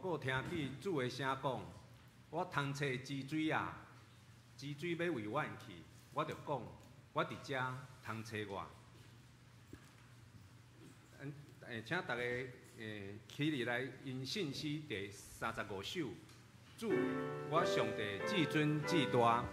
閣聽見主的聲講：我通揣止水啊，止水欲為遠去，我就講，我佇遮通揣我。請大家起立來吟聖詩第35首，主，我上帝至尊至大。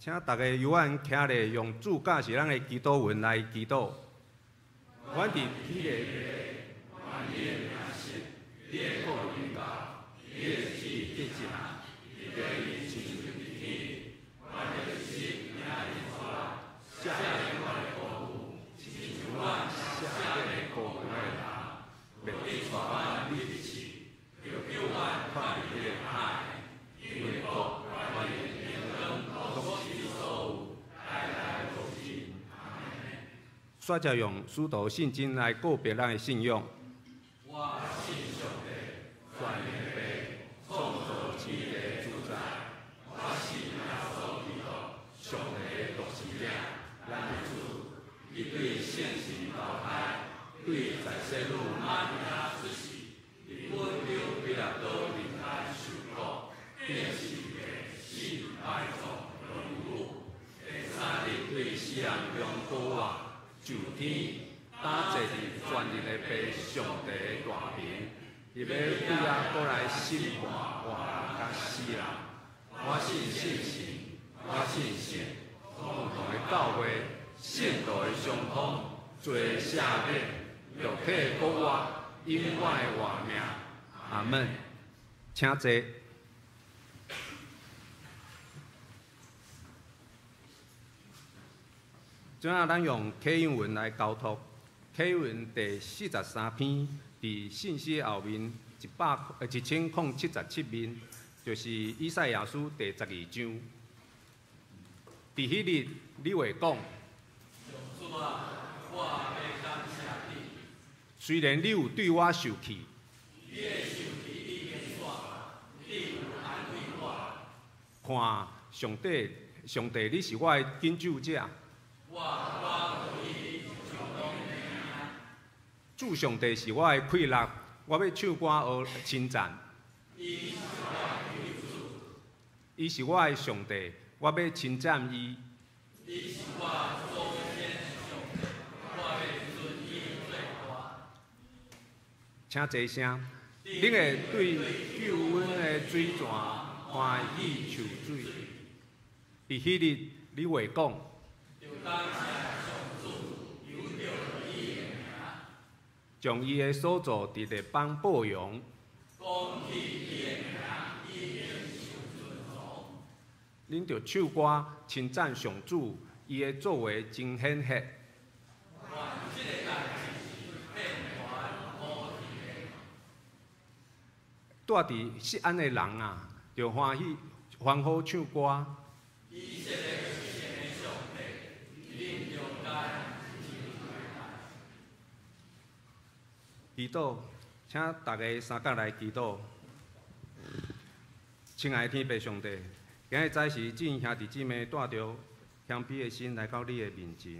請大家由阮徛咧，用主教示咱的祈禱文來祈禱。阮佇天的父，願你的名聖，你的國臨到，你的旨意得執行，佇地親像佇天。阮的日子今日賜咱，赦免阮的過犯，親像阮赦免過犯的人。袂得帶阮入試，著救阮脫離彼个歹的，因為國、權柄、榮光，攏是你所有，代代無盡。煞才用使徒信經來告別咱的信仰。我信上帝，全能的父，創造天地的主宰。我信耶穌基督，上帝的獨生子，咱的主。伊對聖神投胎，對在聖女瑪利亞出世，佇本丟彼拉多面前受苦，釘十字架，死埋葬落地獄。第三日對死人中復活，上天，搭坐佇全能的父上帝的大爿，伊欲對遐閣來審判活人佮死人。我信聖神，我信聖共同的教會，聖徒的相通，罪赦免，肉體的復活，永遠的活命。阿門。請坐。這下咱用啟應文來交託。啟應文第43篇，佇信息後面1077面，就是以賽亞書第12章。佇彼日，你會講：主啊，我欲感謝你。雖然你有對我受氣，你的受氣已經煞，你有安慰我。看，上帝，上帝，你是我的拯救者。我願意唱頌你的名。主上帝是我的氣力，我欲唱歌學稱讚。伊是我的救主。伊是我的上帝，我欲稱讚伊。伊是我祖先的上帝，我欲尊伊做大。請齊聲，恁會對救阮的水泉歡喜泅水。佇彼日，你話講，著感謝上主，由著伊的名，將伊的所做佇列邦報揚。講起伊的名，已經受尊崇。恁著唱歌稱讚上主，伊的作為真顯赫。願這个代誌是變還無去的。住佇錫安的人啊，著歡喜歡呼唱歌。以色列神的上帝，佇恁中間真偉大。祈禱，請大家相佮來祈禱。親愛的天父上帝，今日早時，眾兄弟姊妹帶著謙卑的心來到你的面前，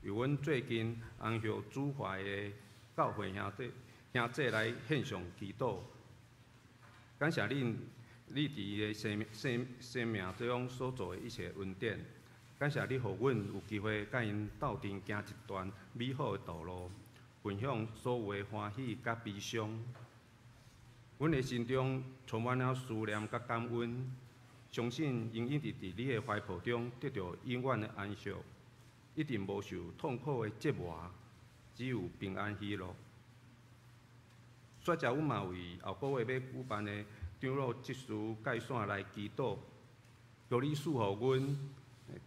為阮最近紅葉主懷的教會兄弟來獻上祈禱。感謝恁，你佇伊的生命中所做的一切恩典。感謝你予阮有機會佮𪜶鬥陣行一段美好的道路，分享所有的歡喜佮悲傷。阮的心中充滿了思念佮感恩，相信𪜶一直佇你的懷抱中得著永遠的安息，一定無受痛苦的折磨，只有平安喜樂。煞者，阮嘛為後個月欲舉辦的長老執事界線來祈禱，求你賜予阮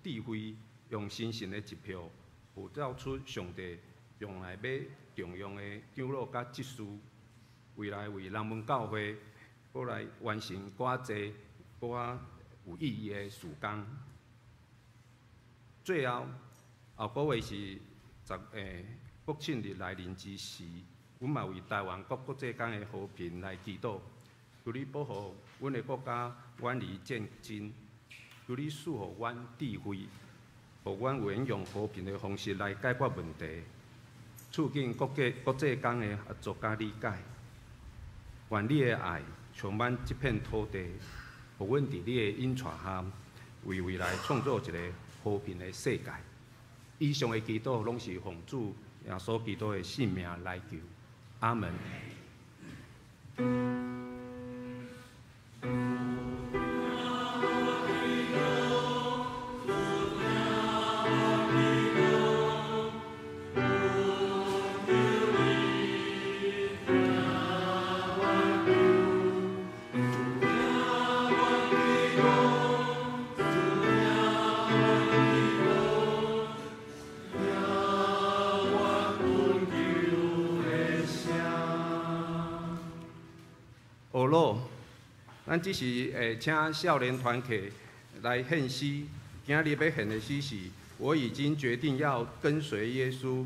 智慧，用神聖的一票，呼召出上帝將來欲重用的長老佮執事，未來為南門教會，閣來完成閣較濟、閣較有意義的事工。最後，後個月是十國慶日來臨之時，阮嘛為台灣佮國際間的和平來祈禱，求你保護阮的國家遠離戰爭，求你賜予阮智慧，予阮有閒用和平的方式來解決問題，促進國際間的合作佮理解。願你的愛充滿這片土地，予阮佇你的引帶下，為未來創造一个和平的世界。以上的祈禱攏是奉主耶穌基督的聖名來求，阿門。學老，咱這時會請少年團契來獻詩。今日欲獻的詩是：我已經決定要跟隨耶穌。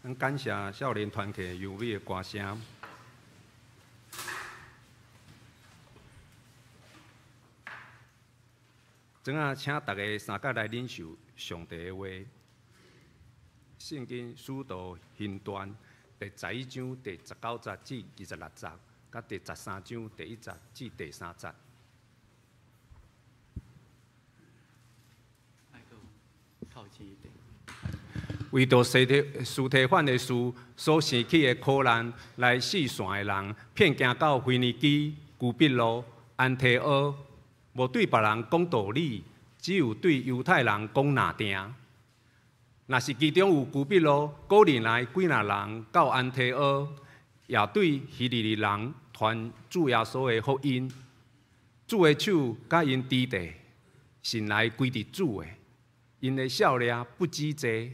咱感謝少年團體優美的歌聲。陣仔請大家三甲來領受上帝的話。聖經使徒行傳第十一章第十九節至二十六節，佮第十三章第一節至第三節。為著司提反的事所生起的苦難，來四散的人，遍行到腓尼基、居比路、安提阿，無對別人講道理，只有對猶太人講若定。若是其中有居比路、哥利奈幾若人到安提阿，也對希利尼人傳主耶穌的福音。主的手佮𪜶佇地，信來歸佇主的，𪜶的數量不止濟。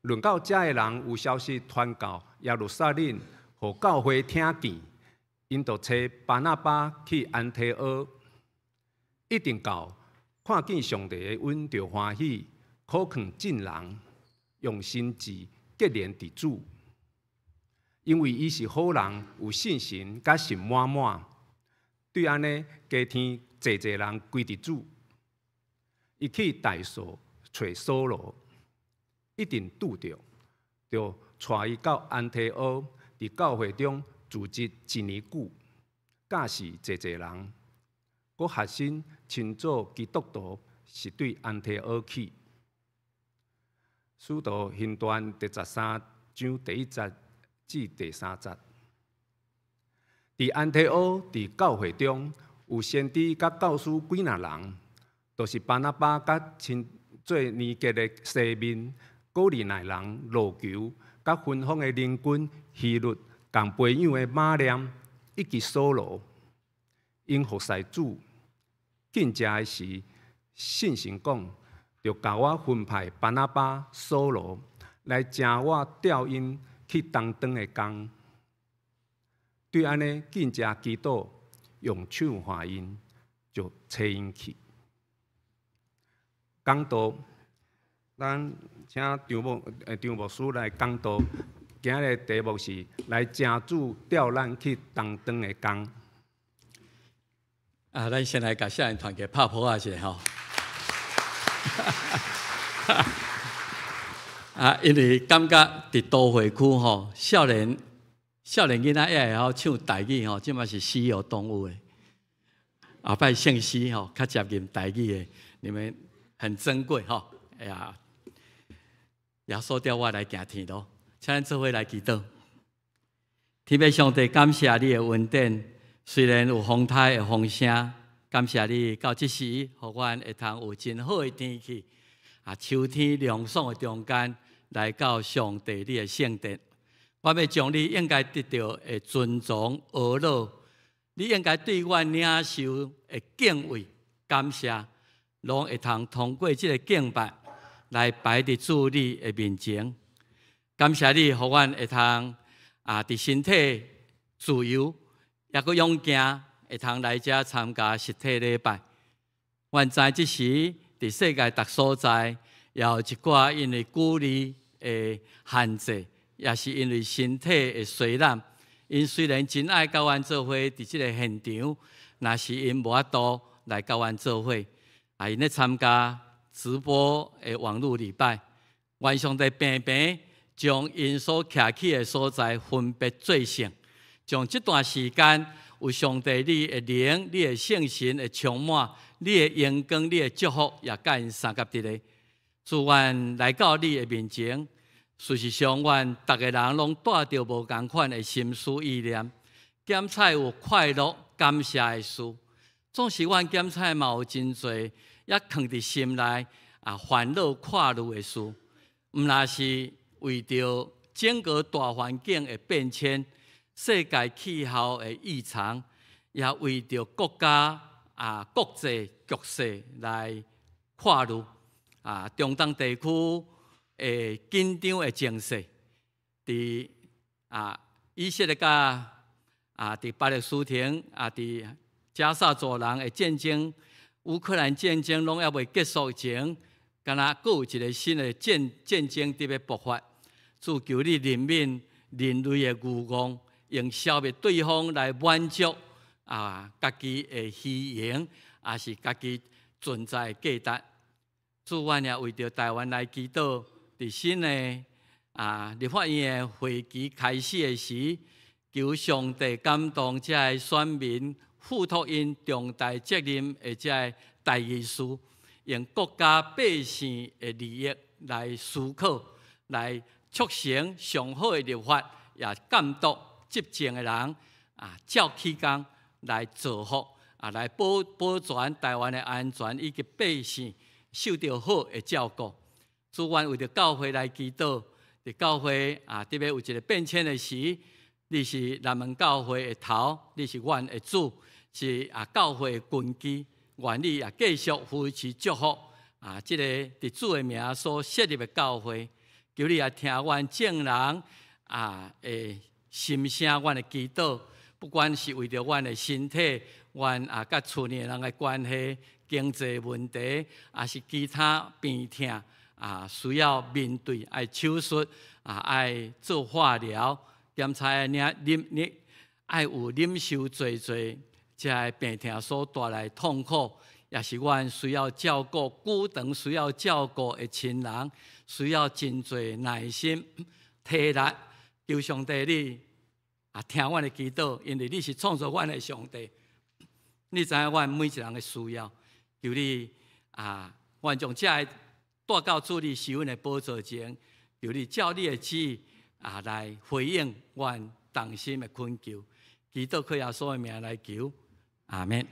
論到遮的人有消息傳到耶路撒冷，予教會聽見，𪜶就差巴拿巴去安提阿，一直到看見上帝的恩就歡喜，苦勸眾人用心志結連佇主，因為伊是好人，有信心佮心滿滿。對按呢，加添濟濟人歸佇主。伊去大數揣掃羅。一定拄著，就帶伊到安提阿，佇教會中組織一年久，教示濟濟人，閣學生親做基督徒，是對安提阿去。使徒行傳第十三章第一節至第三節，佇安提阿佇教會中有先知佮教師幾若人，就是巴拿巴佮稱做尼格的西面。哥利奈人羅求，佮芬芳的靈軍希律共培養的馬念，以及掃羅，𪜶服侍主。禁食的時，聖神講，著共我分派巴拿巴、掃羅來成我調𪜶去擔當的工。對按呢，禁食祈禱，用手按𪜶，就差𪜶去。講道，咱請張牧師來講道。今日題目是來成主調咱去擔當的工。啊，咱先來共少年團契拍噗仔一下吼。啊，因為感覺佇都會區吼，少年囡仔也會曉唱台語吼，這嘛是稀有動物的。後擺聖詩吼，較接近台語的，你們很珍貴吼。哎呀，耶穌調我來行天路，請咱做伙來祈禱。天父上帝，感謝你的恩典，雖然有風颱的風聲，感謝你到這時，予阮會通有真好的天氣，啊，秋天涼爽的中間，來到上帝你的聖殿。我欲將你應該得著的尊榮、呵咾，你應該對阮領受的敬畏、感謝，攏會通通過這個敬拜來擺佇主你的面前。感謝你，予阮會通啊，佇身體自由，抑閣勇健，會通來遮參加實體禮拜。阮知這時佇世界逐所在，也有一寡因為距離的限制，也是因為身體的衰老。𪜶雖然真愛佮阮做伙佇這個現場，若是𪜶無法度來佮阮做伙，啊，𪜶咧參加直播的網路禮拜。願上帝平平將𪜶所徛起的所在分別做聖，將這段時間有上帝你的靈、你的聖神的充滿、你的榮光、你的祝福，也佮𪜶相佮佇咧。主，阮來到你的面前，事實上，阮逐个人攏帶著無仝款的心思意念，檢採有快樂、感謝的事。總是阮檢採嘛有真濟，也囥佇心內啊煩惱、掛慮的事。毋若是為著整個大環境的變遷、世界氣候的異常，也為著國家啊國際局勢來掛慮啊，中東地區的緊張的情勢，佇啊以色列佮啊佇巴勒斯坦啊佇加薩走廊的戰爭、烏克蘭戰爭攏猶未結束前，敢若閣有一個新的戰爭佇欲爆發。主，求你憐憫人類的慾望，用消滅對方來滿足啊家己的虛榮，抑是家己存在的價值。主，阮也為著台灣來祈禱，佇新的啊立法院的會期開始的時，求上帝感動這个選民，付託𪜶重大責任的這个代議士，用國家百姓的利益來思考，來促成上好的立法，也監督執政的人啊，照起工來造福啊，來保全台灣的安全以及百姓受著好的照顧。主，阮為著教會來祈禱，佇教會啊，特別有一個變遷的時，你是南門教會的頭，你是阮的主，是啊教會的根基，願你也繼續扶持祝福啊，這个佇主的名所設立的教會，求你也聽阮眾人啊的心聲，阮的祈禱，不管是為著阮的身體，阮啊佮厝內人的關係、經濟問題，抑是其他病痛啊，需要面對愛手術啊，愛做化療、檢查，領忍忍愛有忍受濟濟這个病痛所帶來痛苦，也是阮需要照顧久長需要照顧的親人，需要真濟耐心體力。求上帝你啊，聽阮的祈禱，因為你是創造阮的上帝，你知影阮每一人的需要。求你啊，阮將這个帶到主你施恩的寶座前，求你照你的旨意啊來回應阮同心的懇求，祈禱靠耶穌的名來求，阿們。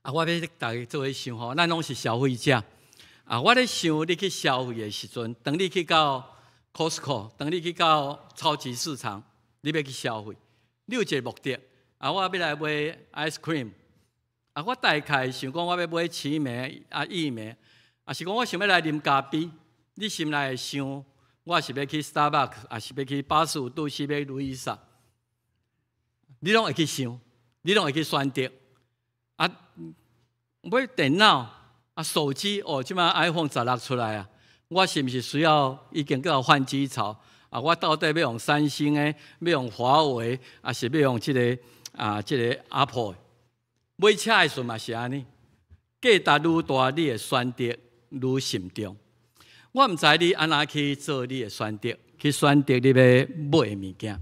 啊，我欲逐家做伙想吼，咱攏是消費者。啊，我咧想你去消費的時陣，當你去到 Costco，當你去到超級市場，你欲去消費，你有一个目的。啊，我欲來買 ice cream。啊，我大概想講我欲買青梅啊、義莓，抑是講我想欲來啉咖啡。你心內會想，我是欲去 Starbucks，抑是欲去85度 C，欲路易莎？你攏會去想，你攏會去選擇。啊，買電腦啊、手機哦，這擺 iPhone 16出來啊，我是毋是需要已經叫換機潮？啊，我到底欲用三星的，欲用華為，抑是欲用這个啊，這个 Apple？買車的時陣嘛是按呢，價值愈大，你的選擇愈慎重。我毋知你按怎去做你的選擇，去選擇你欲買的物件，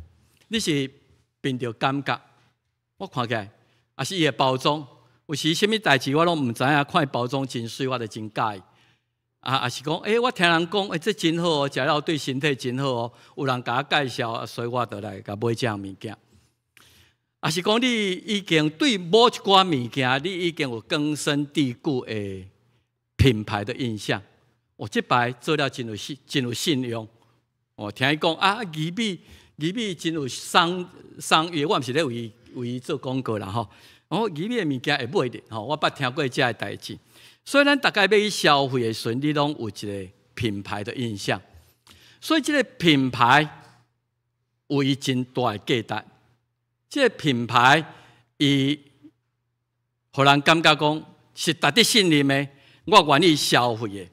你是憑著感覺，我看起來，抑是伊的包裝。有時啥物代誌我攏毋知影，看伊包裝真媠，我就真佮意。啊，抑是講，欸，我聽人講，欸，這真好哦，食了對身體真好哦。有人共我介紹，所以我就來共買這項物件。抑是講，你已經對某一寡物件，你已經有根深蒂固的品牌的印象。哦，這擺做了真有信用。哦，聽伊講啊，義美義美真有商商譽，我毋是咧為伊做廣告啦吼。哦，義美的物件會買著吼，我捌聽過這个代誌。所以咱逐家欲去消費的時陣，你攏有一個品牌的印象。所以這个品牌有伊真大的價值。這个品牌伊予人感覺講是值得信任的，我願意消費的。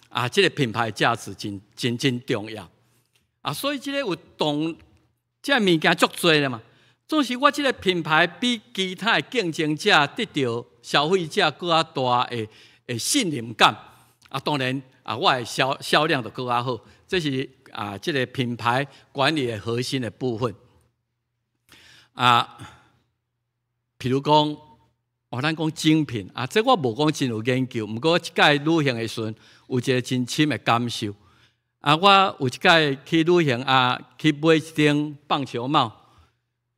啊，這个品牌價值真真真重要。啊，所以這个有動，這个物件足濟啦嘛。總是我這个品牌比其他的競爭者得著消費者閣較大的信任感。啊，當然啊，我的銷量就閣較好。這是啊，這个品牌管理的核心的部分。啊，譬如講，哦，咱講精品啊，這我無講真有研究，毋過這擺旅行的時陣，有一个真深的感受。啊，我有一擺去旅行啊，去買一頂棒球帽。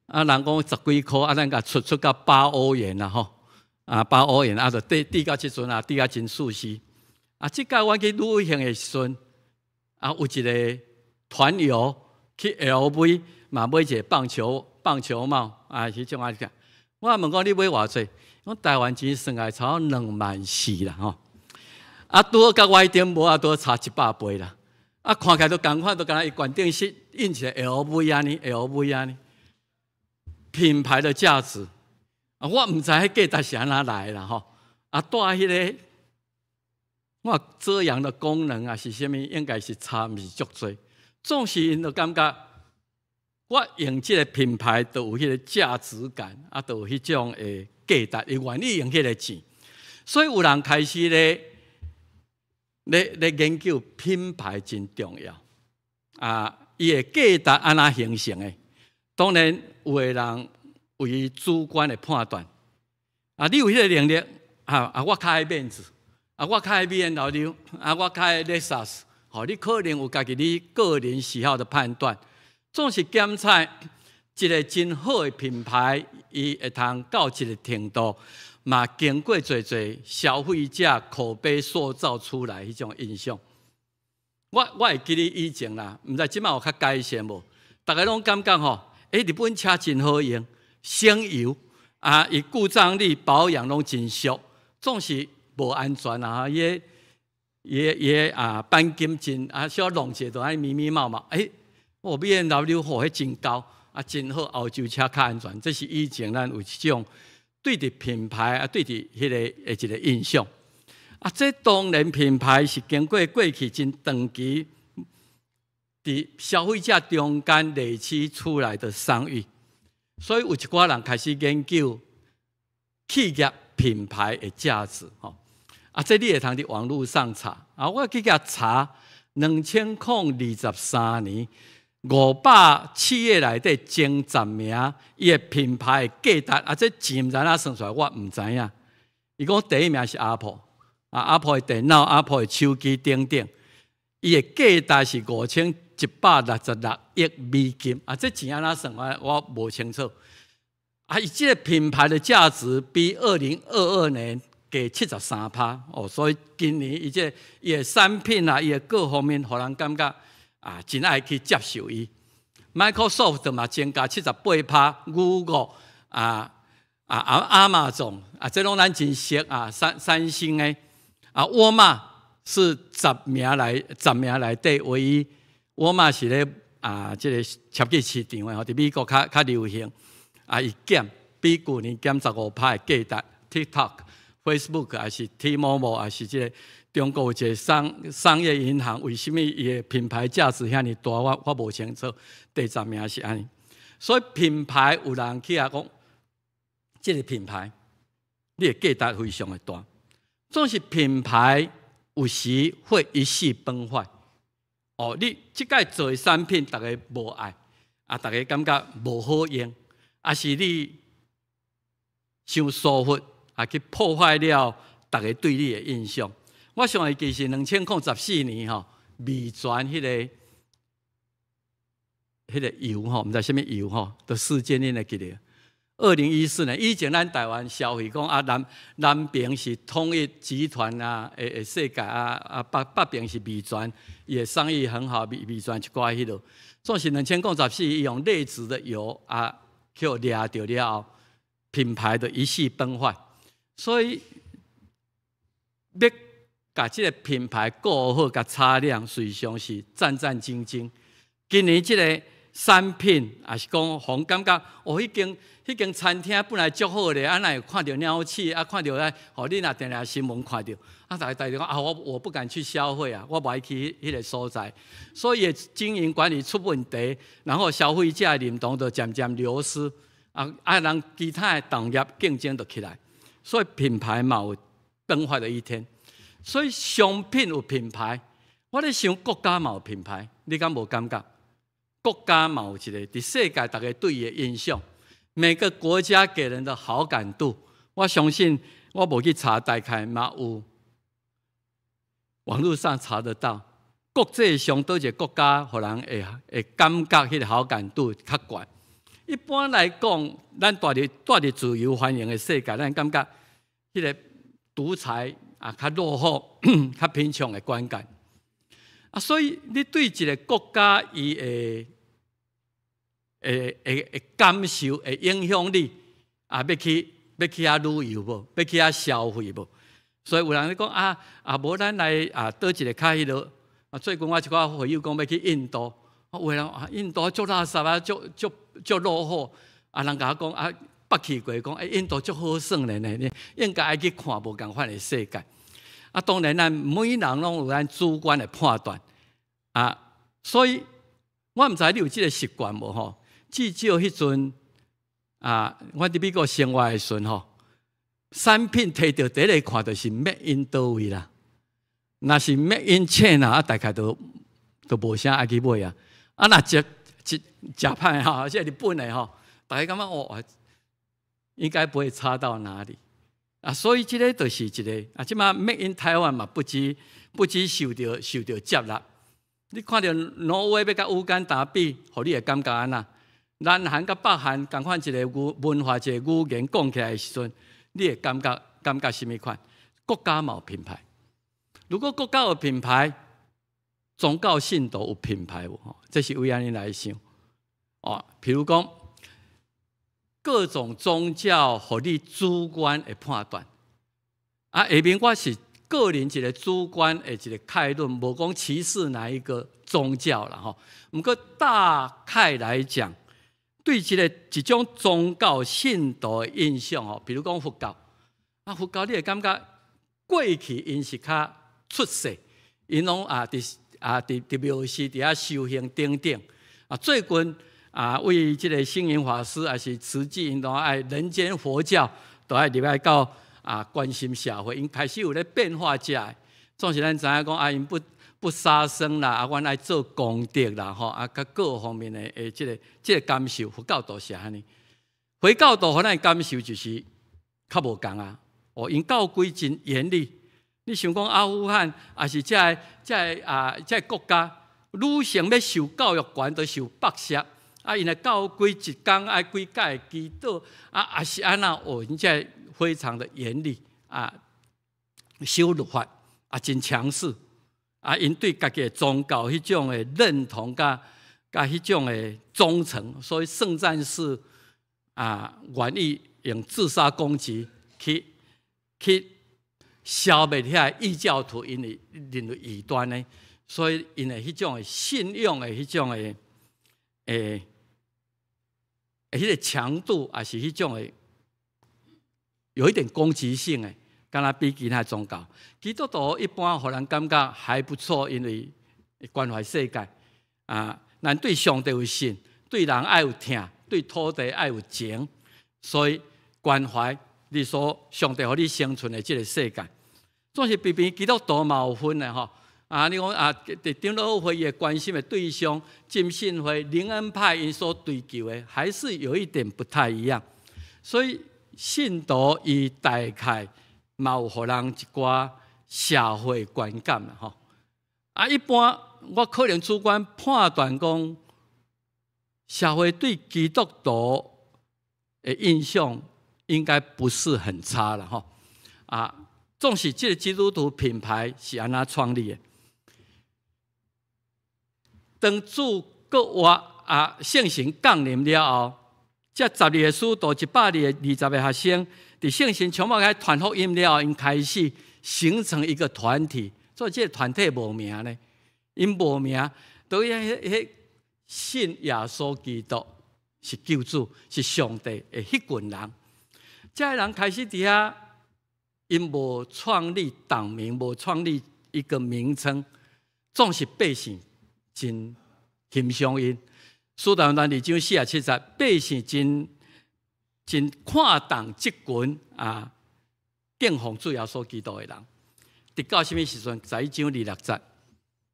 啊，人講十幾箍，啊，咱共出到8歐元啦吼，啊，八歐元啊，就戴到這陣啊，戴甲真舒適。啊，這擺阮去旅行的時陣，啊，有一个團友去 LV 嘛買一个棒球帽，啊，彼種啊，我問講你買偌濟？講台灣錢算來差不多2萬4啦吼。啊，拄好佮我彼頂帽啊，拄好差100倍啦。啊，看起來都仝款，都敢若伊懸頂是印一个 LV 按呢，LV 按呢。品牌的價值啊，我毋知彼價值是按怎來啦吼。啊，帶彼個我遮陽的功能啊，是啥物？應該是差毋是足濟。總是𪜶就感覺我用這個品牌就有彼個價值感，啊，就有彼種的價值，伊願意用彼個錢。所以有人開始咧研究品牌真重要。啊，伊的價值按怎形成的？當然有的人有伊主觀的判斷。啊，你有彼個能力，啊，我較愛面子，啊，我較愛 BMW，啊，我較愛 Lexus，吼，你可能有家己你個人喜好的判斷。總是檢採一個真好的品牌，伊會通到一個程度，嘛經過濟濟消費者口碑塑造出來彼種印象。我會記得以前啦，毋知這擺有較改善無？逐家攏感覺吼，日本車真好用，省油啊，伊故障率保養攏真俗，總是無安全啊！伊個啊，鈑金真啊，小弄一下就按呢密密麻麻。哦，BMW 吼，彼真高啊，真好，歐洲車較安全。這是以前咱有這種對著品牌啊，對著彼個的一個印象。啊，這當然品牌是經過過去真長期佇消費者中間累積出來的商譽，所以有一寡人開始研究企業品牌的價值。吼，啊，這你會通佇網路上查。啊，我去共查2023年500企業內底前10名，伊的品牌價值，啊，這錢毋知按怎算出來，我毋知影。伊講第一名是 Apple，啊，Apple 的電腦、Apple 的手機等等，伊的價值是5166億美金，啊，這錢按怎算我無清楚。啊，伊這個品牌的價值比2022年加73趴哦，所以今年伊這伊的產品啊，伊的各方面，予人感覺啊，真愛去接受伊。Microsoft 嘛增加78趴，Google 啊亞馬遜啊，這攏咱真熟啊，三星的啊，沃爾瑪是十名內底唯一，沃爾瑪是咧啊，這個超級市場的吼，佇美國較較流行。啊，伊減比舊年減15趴的價值。TikTok、Facebook 抑是 T-Mobile，抑是這個中國有一個商業銀行，為啥物伊的品牌價值遐爾大？我無清楚。第十名是按呢，所以品牌有人去共講，這個品牌你的價值非常的大。總是品牌有時會一夕崩壞。哦，你這擺做的產品，逐家無愛，啊，逐家感覺無好用。抑是你傷疏忽，啊，去破壞了逐家對你的印象。我上會記是2014年吼，味全彼個油吼，毋知啥物油吼的事件，恁會記得？2014年以前，咱台灣消費講啊，南邊是統一集團啊，的世界啊啊，北邊是味全，伊的生意很好，味全一寡彼落，總是2014，伊用劣質的油啊，去予掠著了後，品牌就一夕崩壞。所以欲共這個品牌顧好、共擦亮，實際上是戰戰兢兢。今年這個產品，抑是講，予人感覺哦，彼間餐廳本來足好咧，啊，哪會看著鳥鼠，啊，看著咧，予你若定定新聞看著，啊，逐家講啊，我不敢去消費啊，我無愛去彼個所在，所以經營管理出問題，然後消費者認同就漸漸流失，啊，人其他的同業競爭就起來，所以品牌嘛有崩壞的一天。所以商品有品牌，我咧想國家嘛有品牌，你敢無感覺？國家嘛有一個佇世界逐家對伊的印象，每個國家給人的好感度，我相信我無去查，大概嘛有網路上查得到。國際上佗一個國家，予人會感覺彼個好感度較懸。一般來講，咱蹛佇自由繁榮的世界，咱感覺彼個獨裁啊，較落後、較貧窮的觀感。啊，所以你對一個國家伊會感受、會影響你啊，欲去遐旅遊無？欲去遐消費無？所以有人咧講啊啊，無咱來啊，佗一個較彼落啊。最近我一寡朋友講欲去印度，有的人啊，印度足垃圾啊，足足足落後。啊，人共我講啊，捌去過講，欸，印度足好耍咧呢，你應該愛去看無仝款的世界。啊，當然咱每人攏有咱主觀的判斷啊，所以我毋知你有這个習慣無吼？至少彼陣啊，我佇美國生活的時陣吼，產品提著第一个看就是 Made in 佗位啦。若是 Made in China 啊，大概都無啥愛去買啊。啊，若食食食歹吼，這日本的吼，大家感覺哦，應該不會差到哪裡啊。所以這个就是一个啊，這馬 Made in 台灣嘛，不止受著接納。你看著挪威欲佮烏干達比，予你會感覺按怎？南韓佮北韓仝款一个語文化，一个語言講起來的時陣，你會感覺啥物款？國家嘛有品牌。如果國家有品牌，宗教信徒有品牌無？吼，這是為按呢來想。哦，譬如講，各種宗教予你主觀的判斷。啊，下面我是個人一个主觀的一个概論，無講歧視哪一個宗教啦吼。毋過大概來講，對這个一種宗教信徒的印象吼，比如講佛教，啊，佛教你會感覺過去𪜶是較出世，𪜶攏啊佇啊佇佇廟寺佇遐修行等等。啊，最近啊，為這个星雲法師抑是慈濟，𪜶都愛人間佛教，都愛入來到啊關心社會，𪜶開始有咧變化這个。總是咱知影講啊，𪜶不殺生啦，啊，阮愛做功德啦，吼，啊，佮各方面的這个感受，佛教徒是按呢。回教徒予咱感受就是較無仝啊。哦，𪜶教規真嚴厲。你想講阿富汗，抑是這个國家，女性欲受教育權都受剝削，啊，𪜶的教規一工愛幾擺祈禱，啊，抑是按怎？哦，𪜶這个非常的嚴厲啊，守律法啊，真強勢啊，𪜶對家己的宗教彼種的認同佮彼種的忠誠，所以聖戰士啊，願意用自殺攻擊去消滅遐異教徒，因為認為異端的，所以𪜶的彼種的信仰的彼種的彼个強度，抑是彼種的有一點攻擊性的，敢若比其他宗教。基督徒一般予人感覺還不錯，因為關懷世界啊，咱對上帝有信，對人愛有疼，對土地愛有情，所以關懷你所上帝予你生存的這个世界。總是偏偏基督徒嘛有分的吼。啊，你講啊，佇長老會的關心的對象，浸信會、靈恩派𪜶所追求的，還是有一點不太一樣。所以信徒伊大概嘛有予人一寡社會觀感啦吼。啊，一般我可能主觀判斷講，社會對基督徒的印象應該不是很差啦吼。啊，總是這个基督徒品牌是按怎創立的？當主復活啊，聖神降臨了後，這十二个使徒120個學生，佇聖神充滿開傳福音了後，𪜶開始形成一個團體。所以這个團體無名呢，𪜶無名，都彼信耶穌基督是救主，是上帝的彼群人。這个人開始佇遐，𪜶無創立黨名，無創立一個名稱，總是百姓真欣賞𪜶。使徒行傳二章47節，百姓真真看重這群啊敬奉主耶穌基督的人。直到啥物時陣？11章26節，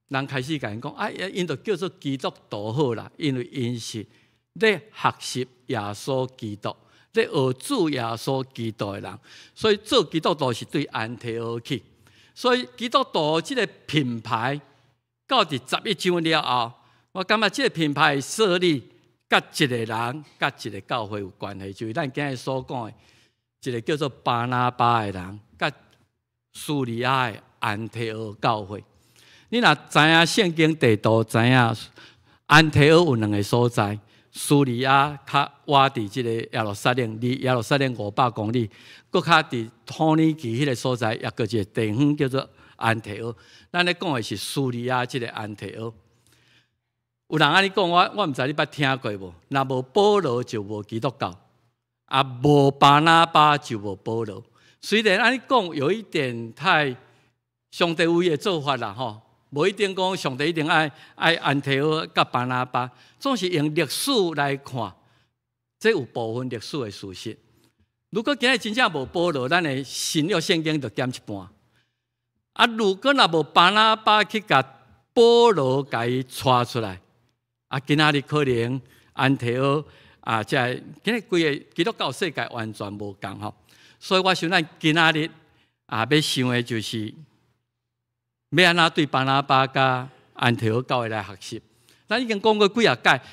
人開始共𪜶講啊，𪜶就叫做基督徒好啦，因為𪜶是咧學習耶穌基督，咧學主耶穌基督的人，所以做基督徒是對安提阿去。所以基督徒這个品牌到佇11章了後，我感覺這个品牌設立，佮一个人、佮一个教會有關係，就是咱今日所講的，一个叫做巴拿巴的人，佮敘利亞的安提阿教會。你若知影聖經地圖，知影安提阿有兩个所在，敘利亞較倚佇這个耶路撒冷，離耶路撒冷500公里，閣較佇土耳其彼个所在，抑閣一个地方叫做安提阿。咱咧講的是敘利亞這个安提阿。有人按呢講，我毋知你捌聽過無？若無保羅就無基督教，啊無巴拿巴就無保羅。雖然按呢講有一點太上帝有伊的做法啦吼，無一定講上帝一定愛安提阿佮巴拿巴，總是用歷史來看，這有部分歷史的事實。如果今日真正無保羅，咱的新約聖經就減一半。啊，如果若無巴拿巴去共保羅共伊帶出來，啊，今仔日可能安提阿啊，這個今日規个基督教世界完全無仝吼。所以我想咱今仔日啊，欲想的就是欲按怎對巴拿巴佮安提阿教會來學習。咱已經講過幾仔擺，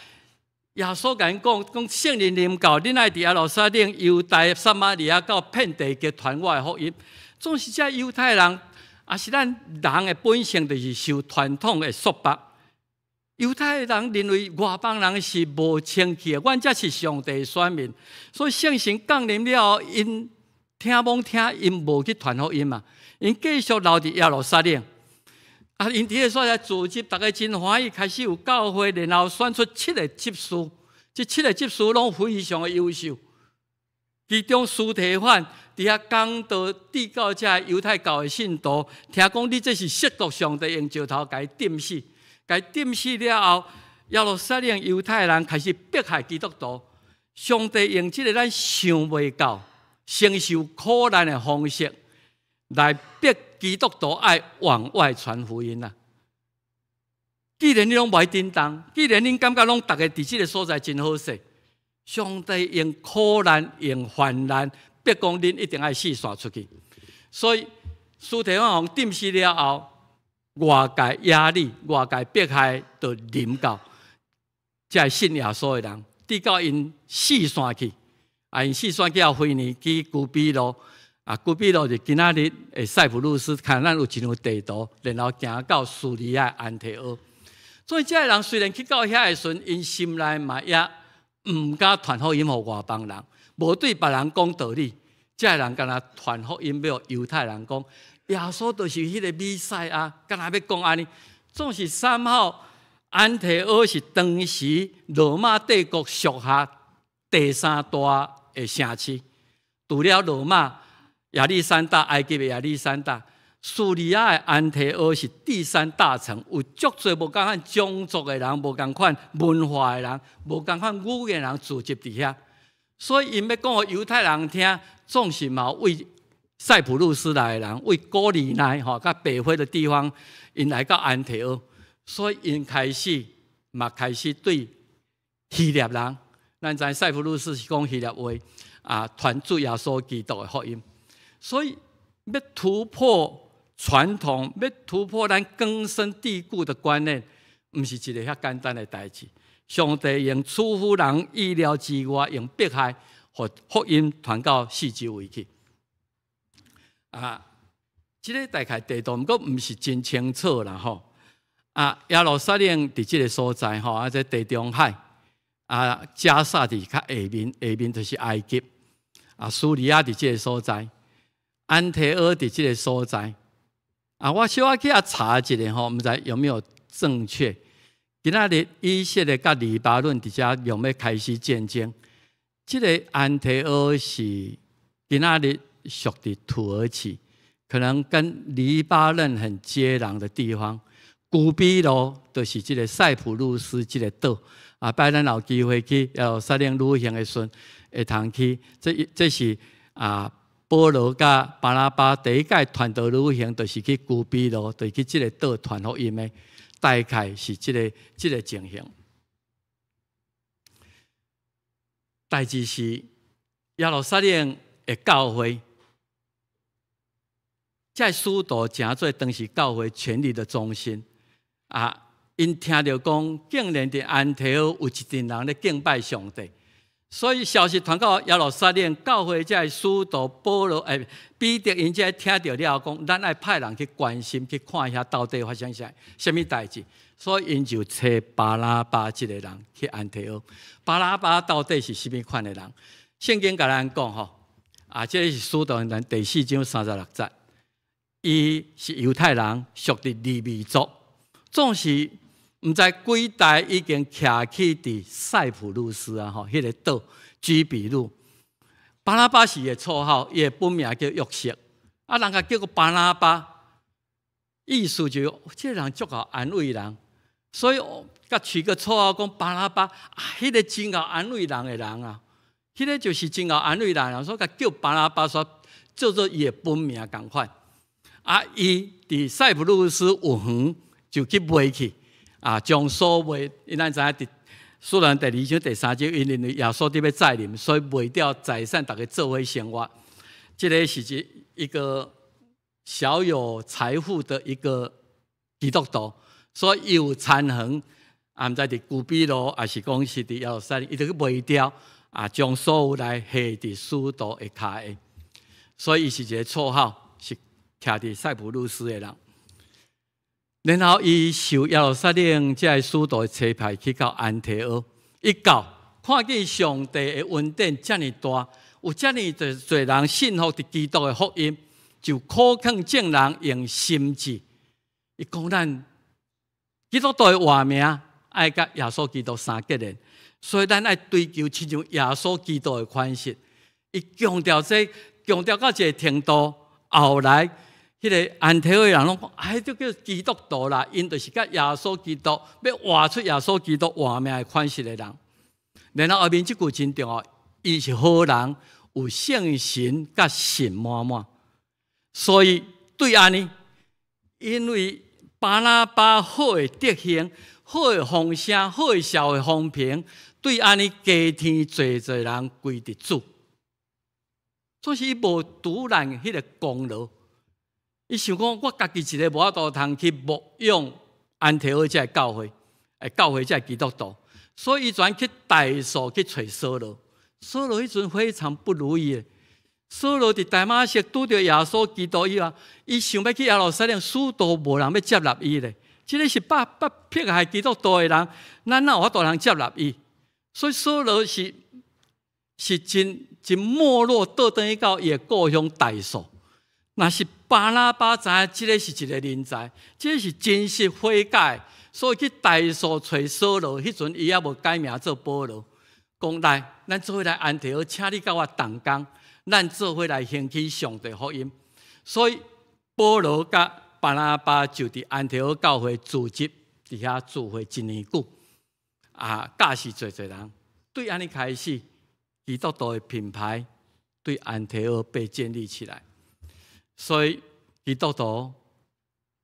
耶穌共𪜶講，講聖靈臨到，恁愛佇耶路撒冷、猶大、撒瑪利亞到遍地極傳我的福音。總是這猶太人，也是咱人的本性，就是受傳統的束縛。猶太人認為外邦人是無清氣的，阮才是上帝的選民。所以聖神降臨了後，𪜶聽罔聽，𪜶無去傳福音嘛，𪜶繼續留佇耶路撒冷。啊，𪜶佇彼個所在組織，逐家真歡喜，開始有教會，然後選出七個執事，這七個執事攏非常的優秀。其中司提反佇遐講道，對到這猶太教的信徒，聽講你這是褻瀆上帝，用石頭共伊釘死，共伊釘死了後，耶路撒冷猶太人開始迫害基督徒。上帝用這個咱想袂到、承受苦難的方式，來逼基督徒愛往外傳福音啊！既然你攏無愛振動，既然恁感覺攏逐家佇這个所在真好勢，上帝用苦難、用患難，逼講恁一定愛四散出去。所以，司提反予釘死了後，外界壓力、外界迫害，就臨到這信耶穌的人，直到𪜶四散去，啊，𪜶四散去後，腓尼基、居比路，啊，居比路就今仔日的塞浦路斯，看咱有一張地圖，然後行到敘利亞安提阿。所以，這个人雖然去到遐的時陣，𪜶心內嘛也毋敢傳福音予外邦人，無對別人講道理。這个人敢若傳福音予猶太人講，耶穌就是彼个彌賽亞，敢若欲講按呢。總是三號安提阿是當時羅馬帝國屬下第三大的城市，除了羅馬、亞歷山大、埃及的亞歷山大，敘利亞的安提阿是第三大城，有足濟無仝款種族的人，無仝款文化的人，無仝款語言的人聚集佇遐，所以𪜶欲講予猶太人聽，總是嘛為塞浦路斯來的人，為古利奈吼佮北非的地方，𪜶來到安提阿，所以𪜶開始嘛開始對希臘人，咱知塞浦路斯是講希臘話啊，傳主耶穌基督的福音，所以欲突破傳統，欲突破咱根深蒂固的觀念，毋是一个遐簡單的代誌。上帝用出乎人意料之外，用迫害，予福音傳到四周圍去。啊，這个大概地圖，毋過毋是真清楚啦吼。啊，耶路撒冷佇這个所在吼，啊，這地中海，啊，加薩佇較下面，下面就是埃及。啊，敘利亞佇這个所在，安提阿佇這个所在。啊，我小可去遐查一下吼，毋知有沒有正確。今仔日以色列佮黎巴嫩佇遮用欲開始戰爭。這个安提阿是今仔日屬佇土耳其，可能跟黎巴嫩很接壤的地方。古比羅就是這个塞浦路斯這个島。啊，擺咱有機會去耶路撒冷旅行的時陣，會通去。這是啊，保羅佮巴拿巴第一擺傳道旅行，就是去古比羅，就是去這个島傳福音的，大概是這个情形。代誌是耶路撒冷的教會，這使徒成做當時教會權力的中心。啊，𪜶聽著講，竟然佇安提阿有一陣人咧敬拜上帝，所以消息傳到耶路撒冷教會，這使徒保羅、彼得𪜶這聽著了後，講咱愛派人去關心，去看遐到底發生啥物代誌。所以𪜶就差巴拿巴這个人去安提阿。巴拿巴到底是啥物款的人？聖經共咱講吼，啊，這是使徒行傳第四章36節，伊是猶太人，屬佇利未族，總是毋知幾代已經徛起佇塞浦路斯啊！吼，彼個島居比路。巴拿巴是伊的綽號，伊的本名叫約瑟。啊，人共叫做巴拿巴，意思就這個人足𠢕安慰人，所以共取個綽號講巴拿巴，啊，彼個真𠢕安慰人的人啊，彼個就是真𠢕安慰人，所以共叫巴拿巴，煞做做伊的本名仝款。啊，伊佇塞浦路斯有園就去賣去，啊，將所賣，因咱知影佇使徒第二章第三節，𪜶認為耶穌佇欲再臨，所以賣掉財產，逐家做伙生活。這个是一個小有財富的一個基督徒，所以有田園，啊，毋知佇居比路，抑是講是佇耶路撒冷，伊就去賣掉，啊，將所有來下佇使徒的跤下，所以伊是一个綽號，是徛佇塞浦路斯的人。然後伊受耶路撒冷這个使徒的差派去到安提阿，一到看見上帝的恩典遮爾大，有遮爾濟人信服佇基督的福音，就苦勸眾人用心志。伊講咱基督徒的活命愛佮耶穌基督相結連，所以咱愛追求親像耶穌基督的款式。伊強調這，強調到一个程度，後來彼个安提阿的人攏講，哎，這叫基督徒啦，𪜶就是佮耶穌基督欲活出耶穌基督活命的款式的人。然後後面這句真重要，伊是好人，有聖神佮信滿滿。所以對按呢，因為巴拿巴好的德行、好的風聲、好的社會風評，對按呢加添濟濟人歸佇主。總是伊無獨攬彼个功勞。伊想講，我家己一个無法度通去牧養安提阿這个教會，教會這个基督徒，所以伊轉去大數去揣掃羅。掃羅彼陣非常不如意的。掃羅佇大馬色拄著耶穌基督以後，伊想欲去耶路撒冷，使徒無人欲接納伊咧。這个是百迫害基督徒的人，咱哪有法度通接納伊？所以掃羅是真真沒落，倒轉去到伊的故鄉大數。若是巴拿巴知影這个是一个人才，這个是真實悔改，所以去大數揣掃羅，彼陣伊猶無改名做保羅，講來，咱做伙來安提阿，請你佮我同工，咱做伙來興起上帝福音。所以保羅佮巴拿巴就佇安提阿教會組織，佇遐聚會一年久，啊，教示濟濟人。對按呢開始，基督徒的品牌對安提阿被建立起來。所以基督徒，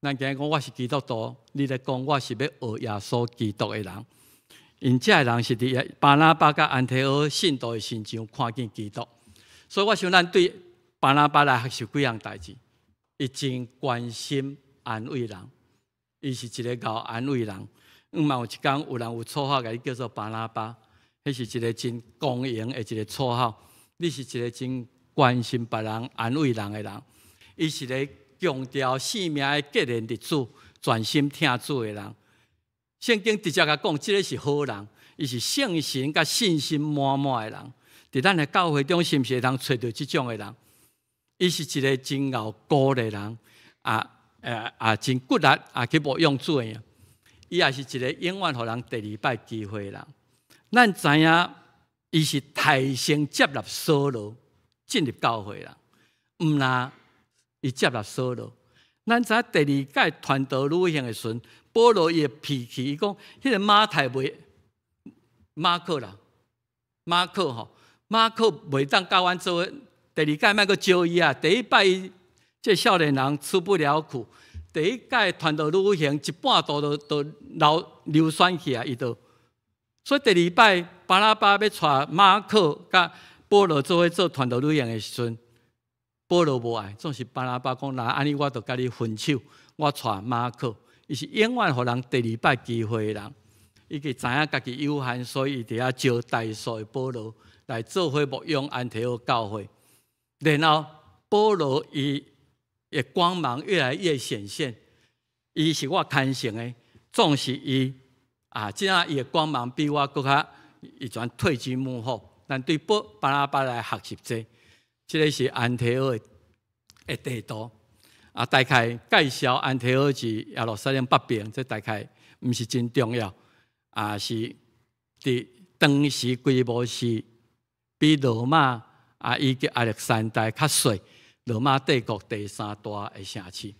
咱今日講我是基督徒，你咧講我是欲學耶穌基督的人。𪜶這个人是佇巴拿巴佮安提阿信徒的身上看見基督，所以我想咱對巴拿巴來學習幾項代誌。伊真關心安慰人，伊是一个𠢕安慰人。毋嘛有一工有人有綽號共你叫做巴拿巴，彼是一个真光榮的一个綽號。你是一个真關心別人、安慰人的人。伊是个強調性命的結連佇主、專心疼主的人。聖經直接共講，這个是好人，伊是聖神佮信心滿滿的人。佇咱的教會中，是毋是會通揣著這種的人？伊是一个真𠢕鼓勵人，啊，啊，真骨力啊去牧養主的。伊也是一个永遠予人第二擺機會的人。咱知影，伊是刣先接納掃羅進入教會人，毋若伊接納掃羅。咱知影第二擺傳道旅行的時陣，保羅伊的脾氣，伊講彼个馬太袂馬克啦，馬克吼，馬克袂當佮阮做伙。第二擺莫閣招伊啊！第一擺這少年人吃不了苦，第一擺傳道旅行一半途就流酸去啊！伊就，所以第二擺巴拿巴欲帶馬克佮保羅做伙做傳道旅行的時陣，保羅無愛，總是巴拿巴講，若按呢我就佮你分手，我帶馬克。伊是永遠予人第二擺機會的人，伊會知影家己有限，所以伊佇遐招大數的保羅來做伙牧養安提阿教會。然後保羅伊的光芒越來越顯現，伊是我牽成的，總是伊啊，這下伊的光芒比我閣較，伊全退居幕後。咱對保巴拿巴來學習這，這个是安提阿的地圖啊，大概介紹安提阿是耶路撒冷北邊，這大概毋是真重要，啊是佇當時規模是比羅馬啊以及亞歷山大較細，羅馬帝國第三大的城市。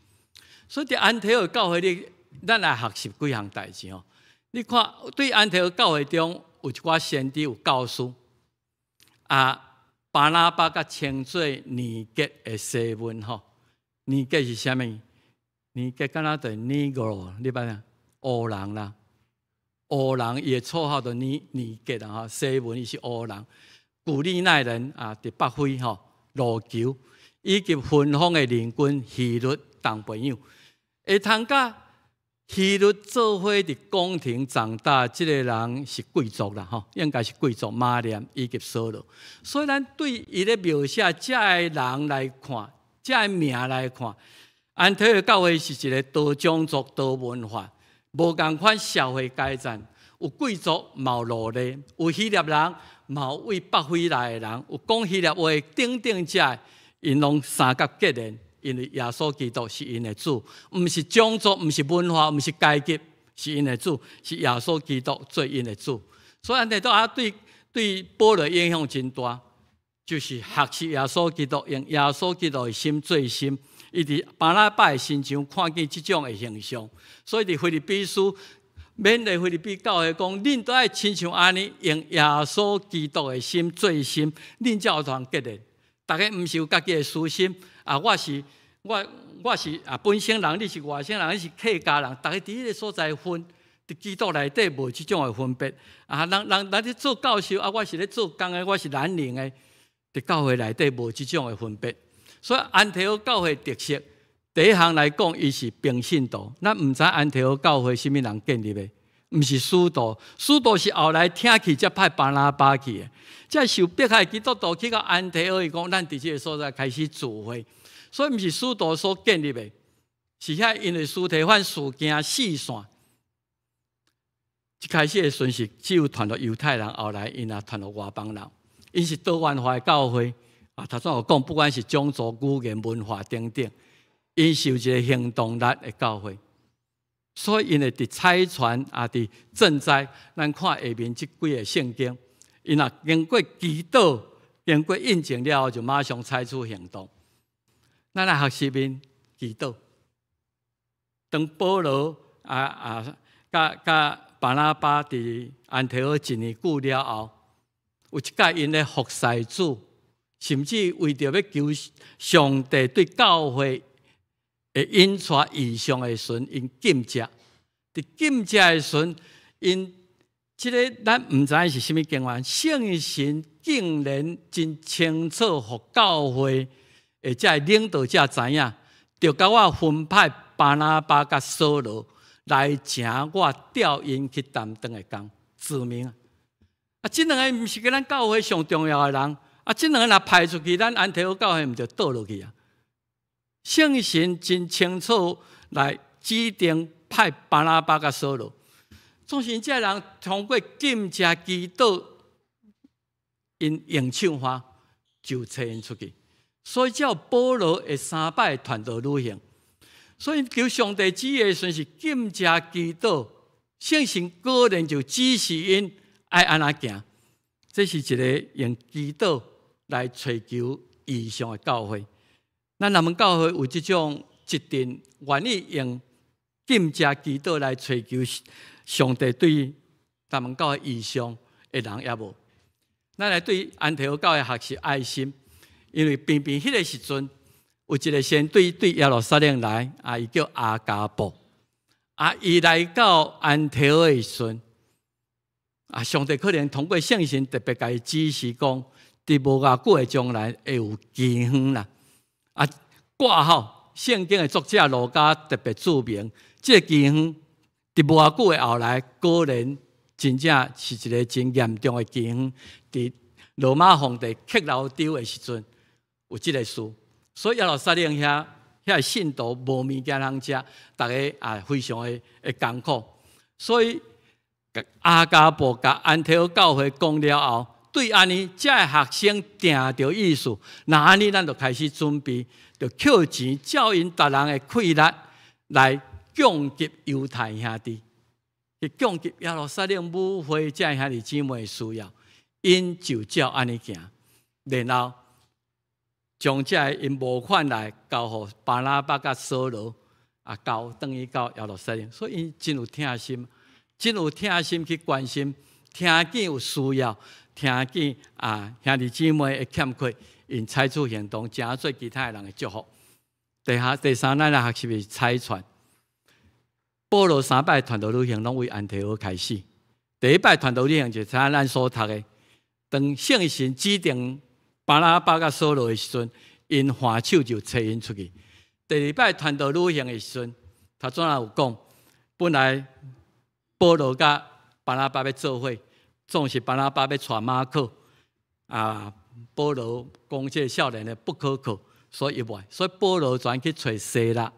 所以佇安提阿教會裡，咱來學習幾項代誌吼。你看，對安提阿教會中有一寡先知有教師，啊，巴拿巴佮稱做尼格的西門吼。尼格是啥物？尼格敢若就是尼格，你捌聽？烏人啦，烏人伊的綽號就尼格啦吼。西門伊是烏人，古利奈人啊，佇北非吼，路求以及芬芳的領軍希律同朋友，會通佮希律做伙佇宮廷長大，這個人是貴族啦吼，應該是貴族瑪利亞以及掃羅。所以咱對伊咧描寫這个人來看，這个名來看，安提阿教會是一個多種族、多文化、無仝款社會階層，有貴族，嘛有奴隸，有希臘人，嘛有為北非來的人，有講希臘話等等這，𪜶攏三甲結連。因為耶穌基督是𪜶的主，毋是種族，毋是文化，毋是階級，是𪜶的主，是耶穌基督做𪜶的主。所以按呢都啊對保羅影響真大，就是學習耶穌基督，用耶穌基督的心做心。伊佇巴拿巴的身上看見這種的形象，所以佇腓立比書勉勵腓立比教會講，恁都愛親像按呢，用耶穌基督的心做心，恁才有通結連。逐家毋是有家己的私心啊！我是啊本省人，你是外省人，你是客家人，逐家佇彼个所在分，佇基督內底無這種的分別啊！人咧做教授啊，我是咧做工的，我是藍領的，佇教會內底無這種的分別。所以安提阿教會特色，第一項來講，伊是平信徒。咱毋知安提阿教會啥物人建立的，毋是使徒，使徒是後來聽去才派巴拿巴去的。這受迫害基督徒去到安提阿，伊講咱佇這个所在開始聚會，所以毋是使徒所建立的，是遐因為司提反事件四散。一開始的時陣是只有傳予猶太人，後來𪜶也傳予外邦人。𪜶是多元化的教會啊，頭先有講，不管是種族、語言、文化等等，𪜶是有一個行動力的教會。所以𪜶會佇差傳啊，佇賑災，咱看下面這幾個聖經，𪜶若經過祈禱、經過印證了後，就馬上採取行動。咱來學習𪜶祈禱。當保羅啊佮佮巴拿巴佇安提阿一年久了後，有一擺𪜶咧服侍主，甚至為著欲求上帝對教會的引帶異象的時陣，𪜶禁食。佇禁食的時陣，𪜶這个咱毋知影是啥物經文，聖神竟然真清楚，予教會的這个領導者知影，著共我分派巴拿巴佮掃羅來成我調𪜶去擔當的工，指明啊，這兩个毋是咱教會上重要的人，啊，這兩个若派出去，咱安提阿教會毋就倒落去啊？聖神真清楚來指定派巴拿巴佮掃羅，總是這个人通過禁食祈禱，𪜶用唱歌就差𪜶出去，所以才有保羅會三擺傳道旅行。所以求上帝旨意的時陣是禁食祈禱，聖神果然就指示𪜶愛按怎行。這是一个用祈禱來揣求異象的教會。咱南門教會有這種一定願意用禁食祈禱來揣求上帝對南門教會異象的人也無。咱來對安提阿教會學習愛心，因為偏偏彼个時陣有一个先知對耶路撒冷來，啊，伊叫亞迦布，啊，伊來到安提阿的時陣，啊，上帝可能通過聖神特別共伊指示講，佇無偌久的將來會有饑荒啦。啊，括號聖經的作者路加特別註明，這个饑荒佇無偌久的後來，果然真正是一个真嚴重的饑荒。佇羅馬皇帝克勞丟的時陣，有這个事，所以耶路撒冷遐遐信徒無物件通食，逐家啊非常的艱苦。所以亞迦布共安提阿教會講了後，對按呢，這个學生定著意思，若按呢，咱就開始準備，就扣錢照𪜶逐人的氣力來供給猶太兄弟。去供給耶路撒冷母會這兄弟姊妹的需要，𪜶就照按呢行，然後將這个𪜶募款來交予巴拿巴佮掃羅啊，交轉去到耶路撒冷，所以𪜶真有疼心，真有疼心去關心，聽見有需要，聽見啊兄弟姊妹的欠缺，𪜶採取行動，成做其他的人的祝福。第下第三，咱來學習是差傳。保羅三擺傳道旅行，攏為安提阿開始。第一擺傳道旅行就是咱所讀的，當聖神指定巴拿巴佮掃羅的時陣，𪜶還手就差𪜶出去。第二擺傳道旅行的時陣，頭先有講，本來保羅佮巴拿巴欲做伙，總是巴拿巴欲帶馬可，啊，保羅講這个少年的不可靠，所以伊袂，所以保羅轉去揣西拉。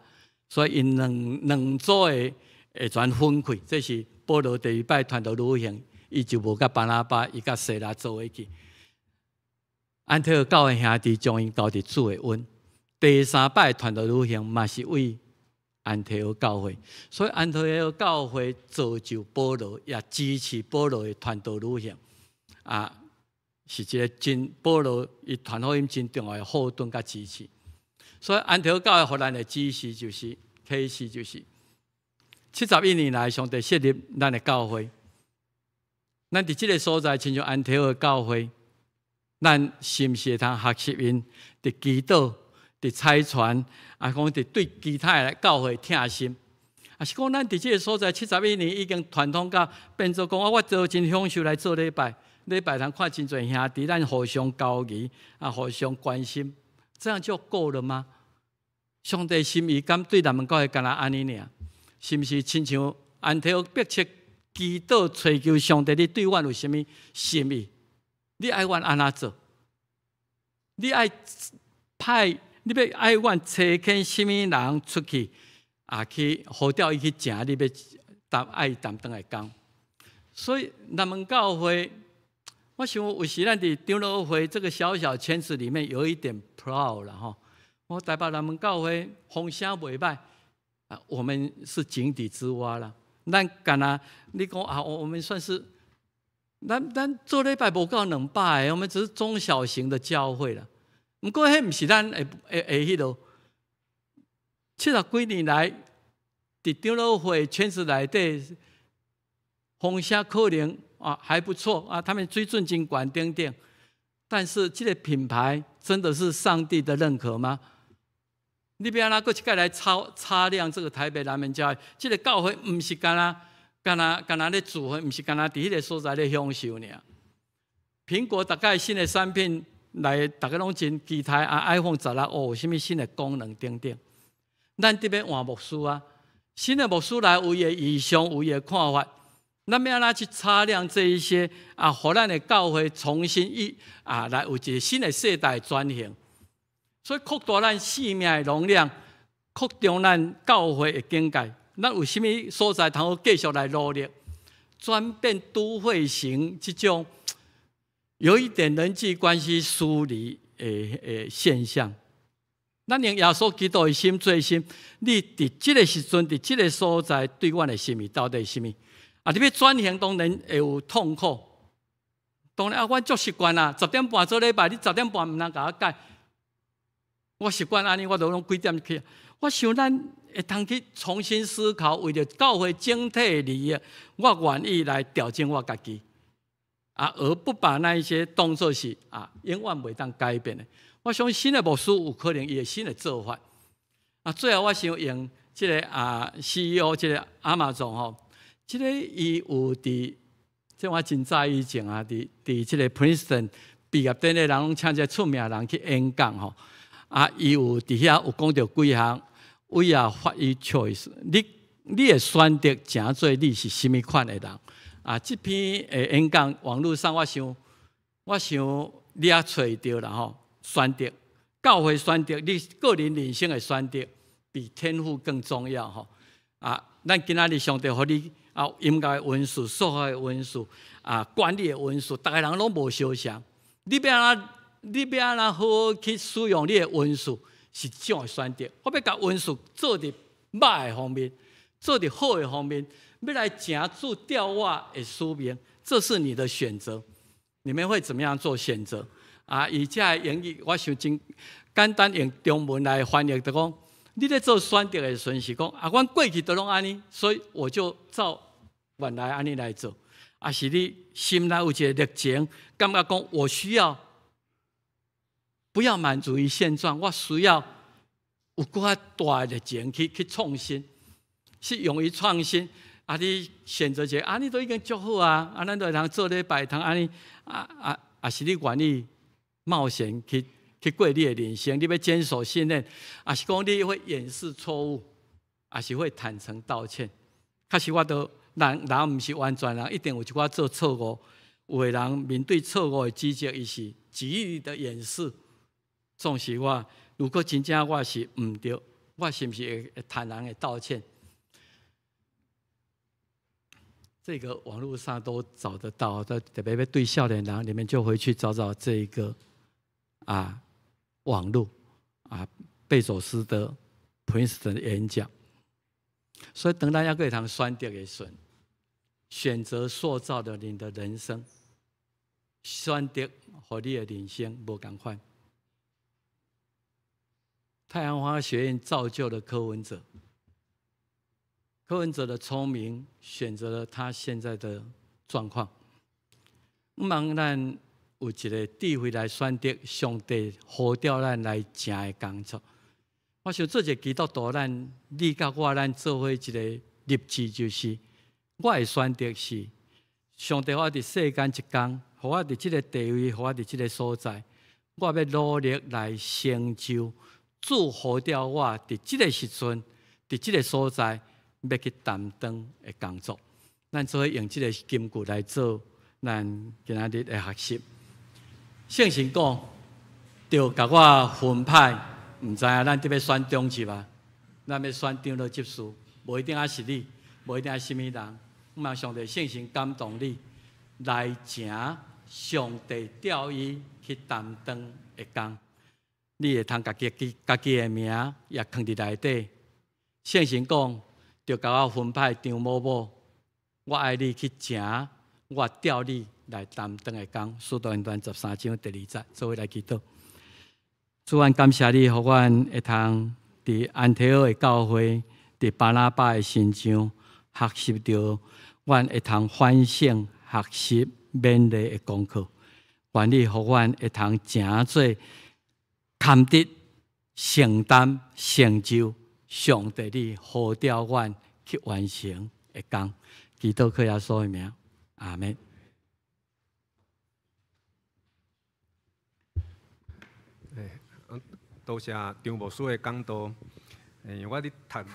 所以𪜶兩兩組的會全分開，這是保羅第二擺傳道旅行，伊就無佮巴拿巴，伊佮西拉做伙去。安提阿教會兄弟將𪜶交佇主的恩。第三擺傳道旅行嘛是為安提阿教會，所以安提阿教會造就保羅，也支持保羅的傳道旅行。啊，是一個真保羅伊傳福音真重要的後盾佮支持。所以安提阿教會予咱的指示就是，啟示就是，71年來，上帝設立咱的教會，咱佇這个所在，親像安提阿的教會，咱是毋是會通學習𪜶佇祈禱、佇差傳，啊，講佇對其他的教會疼心，啊是講咱佇這个所在七十一年已經傳統到變做講啊，我都真享受來做禮拜，禮拜通看真濟兄弟，咱互相交誼，啊，互相關心。這樣就夠了嗎？上帝心意敢對咱們教會干焦按呢爾？是毋是親像安提阿迫切祈禱揣求上帝，你對阮有啥物心意？你愛阮按怎做？你愛派，你欲愛阮差遣啥物人出去啊？去呼召伊去成，你欲擔愛擔當的工。所以咱們教會，我想有時咱佇長老會這個小小圈子裡面有一點 proud 啦吼。我台北南門教會風聲袂䆀啊，我們是井底之蛙啦。咱干焦你講啊，我們算是咱做禮拜無夠200个，我們只是中小型的教會啦。毋過彼毋是咱會會會彼落。七十幾年來，佇長老會圈子內底，風聲可能啊還不錯啊，他們水準真懸等等。但是這個品牌真的是上帝的認可嗎？你欲按怎閣一擺來擦擦亮這個台北南門教會？這個教會毋是干焦干焦干焦咧聚會，毋是干焦佇彼个所在咧享受爾。蘋果逐擺新的產品來，逐家攏真期待啊！iPhone 16哦，有啥物新的功能等等。咱得欲換牧師啊，新的牧師來有伊的異象，有伊的看法。咱欲按怎去擦亮這一些啊，予咱的教會重新一啊來有一個新的世代轉型。所以擴大咱生命的容量，擴張咱教會的境界。咱有啥物所在通好繼續來努力，轉變都會型這種有一點人際關係疏離的現象。咱用耶穌基督的心做心，你佇這个時陣，佇這个所在對阮的心意到底是啥物？啊，你欲轉型當然會有痛苦。當然啊，阮足習慣啦，10點半做禮拜，你十點半毋通共我改。我習慣按呢，我都攏幾點起。我想咱會通去重新思考，為著教會整體的利益，我願意來調整我家己，啊，而不把那一些當作是啊永遠袂當改變的。我相信新的牧師有可能伊有新的做法。啊，最後我想用這个啊 CEO 這个亞馬遜吼，這个伊有佇，這我真早以前啊，佇佇這个 Princeton 畢業典禮，人攏請這個出名人去演講吼。啊，伊有佇遐有講著幾項，We are what you choose。你你的選擇成做你是啥物款的人。啊，這篇的演講網路上，我想你也揣著啦吼。選擇教會選擇，你個人人生的選擇比天賦更重要吼。啊，咱今仔日上帝予你啊，音樂的恩賜、數學的恩賜、啊管理的恩賜，逐个人攏無相像。你欲按怎？你欲按怎好好去使用你的恩賜，是一種的選擇。我欲共恩賜做佇歹的方面，做佇好的方面。欲來成主調我的使命，這是你的選擇。你們會怎麼樣做選擇？啊，伊這个英語我想真簡單，用中文來翻譯就講，你咧做選擇的時陣是講啊，阮過去都攏按呢，所以我就照原來按呢來做。抑是你心內有一个熱情，感覺講我需要不要滿足於現狀，我需要有閣較大的熱情去創新，是勇於創新。啊，你選擇一个，啊，你都已經足好啊，啊，咱都會通做禮拜，通按呢，啊啊，抑是你願意冒險去過你的人生？你欲堅守信念，抑是講你會掩飾錯誤，抑是會坦誠道歉？確實我都人人毋是完全人，一定有一寡做錯誤。有的人面對錯誤的指責，伊是極力的掩飾。總是我，如果真正我是毋對，我是毋是會坦然的道歉？這個網絡上都找得到，特別欲對少年人，你們就回去找找這一個啊網絡啊貝佐斯的普林斯頓的演講。所以，當咱猶閣會通選擇的時陣，選擇塑造了你的人生，選擇予你的人生無仝款。太陽花學院造就了柯文哲，柯文哲的聰明選擇了他現在的狀況。毋茫咱有一个智慧來選擇上帝呼召咱來成的工作。我想做一個基督徒，咱你佮我，咱做伙一個立志，就是我的選擇是上帝，我佇世間一工，予我佇這个地位，予我佇這个所在，我欲努力來成就主呼召我佇這个時陣，佇這个所在，欲去擔當的工作。咱做伙用這个金句來做咱今仔日的學習。聖神講，著共我分派。毋知影咱得欲選長執啊？咱欲選長老執事，無一定愛是你，無一定愛啥物人。毋茫上帝聖神感動你來成上帝調伊去擔當的工，你會通家己的名也囥佇內底。聖神講，著共我分派張某某，我愛你去成，我調你來擔當的工。使徒行傳13章第2節，做伙來祈禱。主，阮感謝你，予阮會通佇安提阿的教會，佇巴拿巴的身上學習著，阮會通反省、學習、勉勵的功課。願你予阮會通成做堪得承擔、成就上帝你呼召阮去完成的工。祈禱靠耶穌的名，阿們。多謝張牧師的講道。因為我佇讀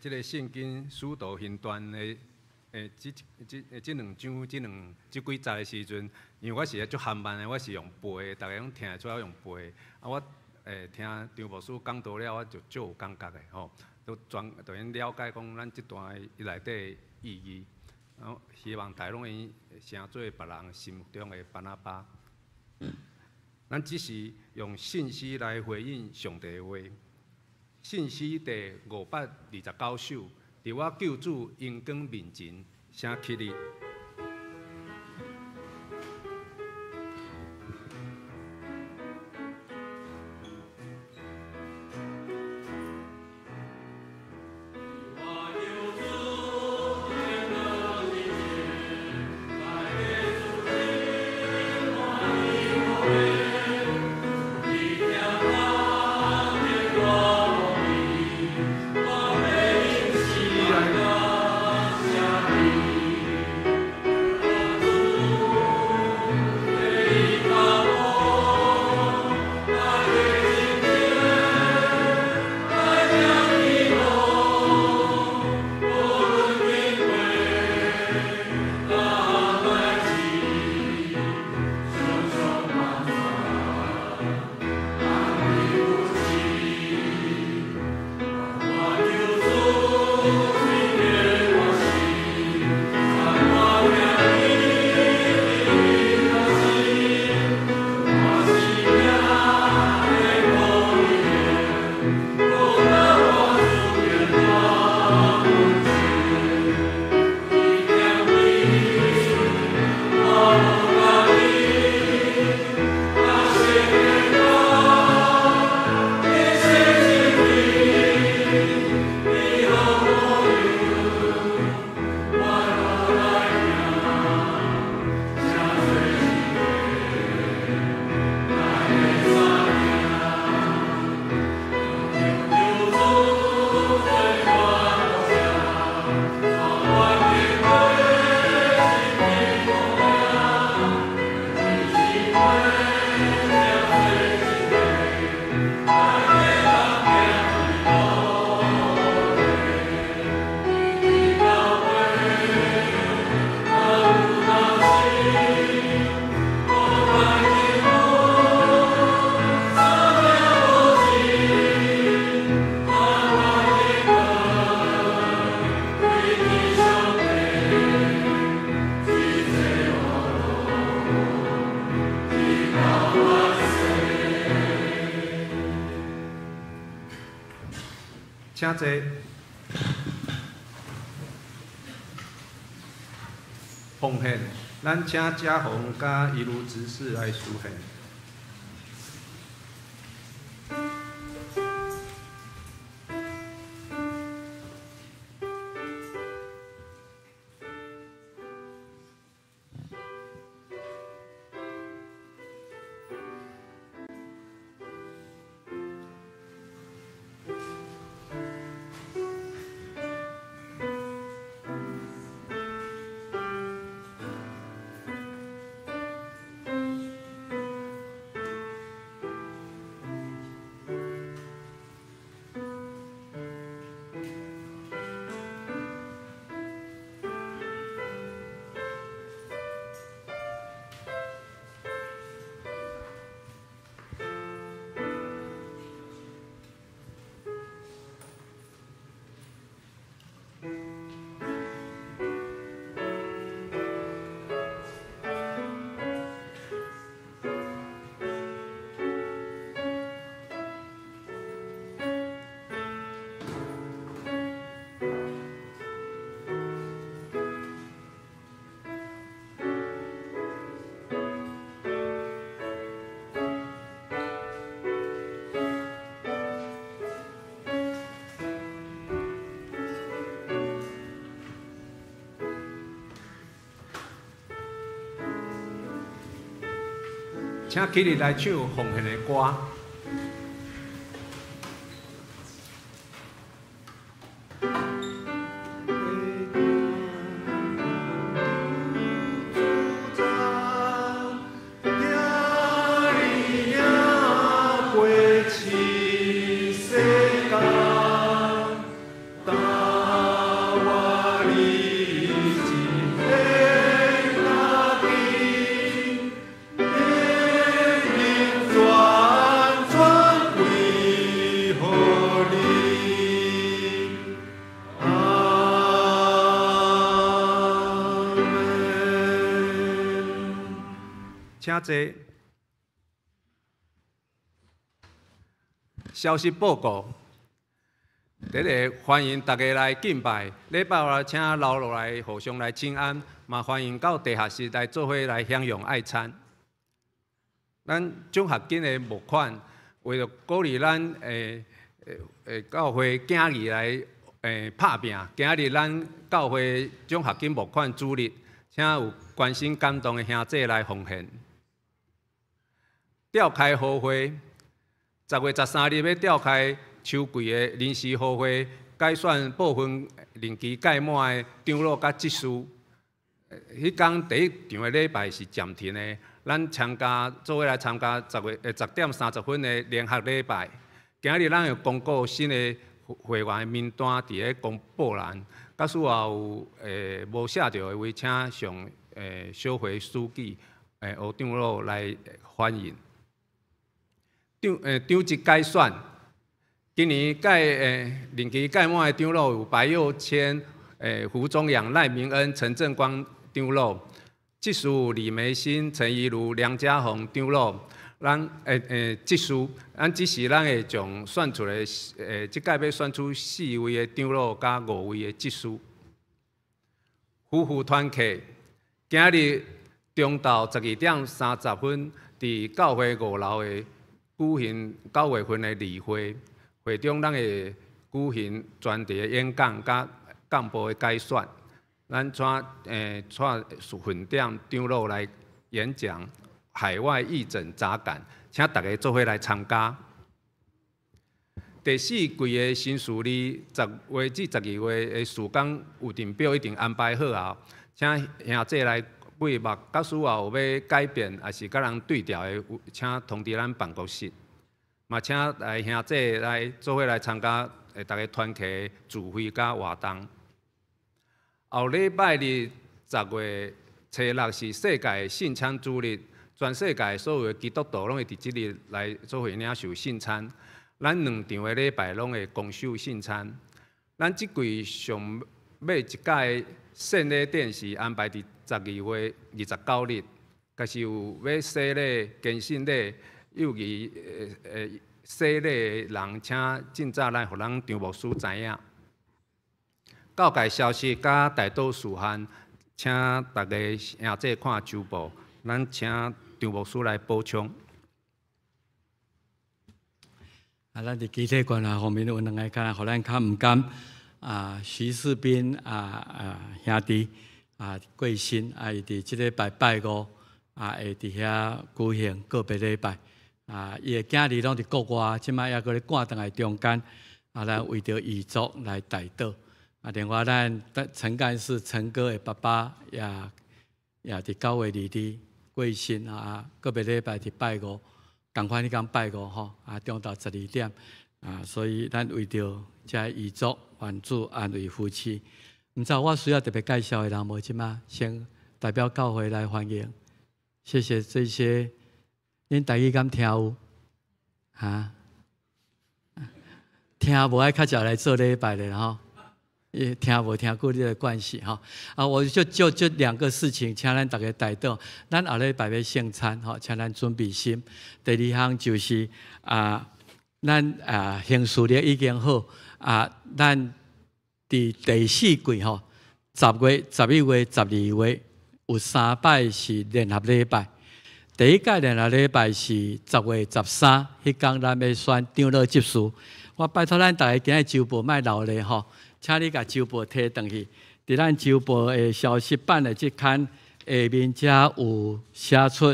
這个聖經使徒行傳的這兩章、這幾節的時陣，因為我是足含慢的，我是用背的，逐家攏聽會出來我用背的。啊，我聽張牧師講道了，我就足有感覺的吼，都全就用了解講咱這段伊內底的意義。然後希望大家攏會成做別人心目中的巴拿巴。咱只是用信心來回應上帝的話。信詩第529首，佇我救主榮光面前，聲起立。請坐。奉獻，咱請嘉宏佮一如執事來司獻。請起立來唱奉獻的歌。請坐。消息報告，第一个歡迎大家來敬拜。禮拜五請留落來互相來請安，嘛歡迎到地下室來做伙來享用愛餐。咱獎學金的募款，為著鼓勵咱教會囝兒來拍拚。今仔日咱教會獎學金募款主日，請有關心感動的兄弟來奉獻。召開好會，10月13日欲召開秋季的臨時好會，改選部分任期屆滿的長老佮執事。彼工第一場的禮拜是暫停的，咱參加做伙來參加10點30分的聯合禮拜。今仔日咱會公告新的會員名單佇咧公布欄，假使也有無寫著的話，請向小會書記胡長老來反映。長職改選，今年任期屆滿的長老有白佑谦、胡宗陽、賴明恩、陳正光長老，執事李梅欣、陳怡如、梁家宏長老。咱執事，咱只是咱會將選出來，這屆欲選出4位的長老佮5位的執事。夫婦團契，今日中晝12點30分，佇教會5樓的舉行9月份的例會，會中咱會舉行專題的演講佮幹部的改選。咱請分長長老來演講海外義診雜感，請大家做伙來參加。第四季的新事理，10月至12月的事工有定表已經安排好啊，請兄弟來記目，假使也有欲改變，抑是佮人對調的，請通知咱辦公室。嘛，請來兄弟來做伙來參加，逐家團契聚會佮活動。後禮拜日10月初6是世界聖餐主日，全世界所有的基督徒攏會佇這日來做伙領受聖餐。咱兩場的禮拜攏會公守聖餐。咱這季上尾一屆的聖禮典是安排佇12月29日，若是有欲洗禮、堅信禮，幼兒洗禮的人，請盡早來予咱張牧師知影。告解消息佮代禱事項，請大家兄弟看週報。咱請張牧師來補充。啊，咱佇肢體關懷方面有兩个較，予咱較毋甘啊，徐世斌兄弟過身啊，伊佇這禮拜拜五會佇遐舉行告別禮拜啊，伊的囝兒攏佇國外，這擺猶閣咧趕轉來中間啊，來為著遺族來代禱啊。另外，咱陳幹事陳哥的爸爸也佇9月22過身啊，告別禮拜佇拜五。仝款彼工拜五吼，中晝12點啊，所以咱為著這遺族，願主安慰夫妻。毋知我需要特別介紹的人無？這馬先代表教會來歡迎，謝謝這些。恁台語敢聽有？哈？聽無愛較早來做禮拜咧吼。聽無聽過你的關係吼。啊，我就就這兩個事情，請咱逐家代禱。咱後禮拜欲聖餐吼，請咱準備心。第二項就是啊，咱行事曆已經好啊，咱佇第四季吼，10月、11月、12月有三擺是聯合禮拜。第一屆聯合禮拜是10月13，彼工咱欲選長老執事。我拜託咱逐家今日週報莫留咧吼。請你共週報提轉去，佇咱週報的消息版的這刊下面，遮有寫出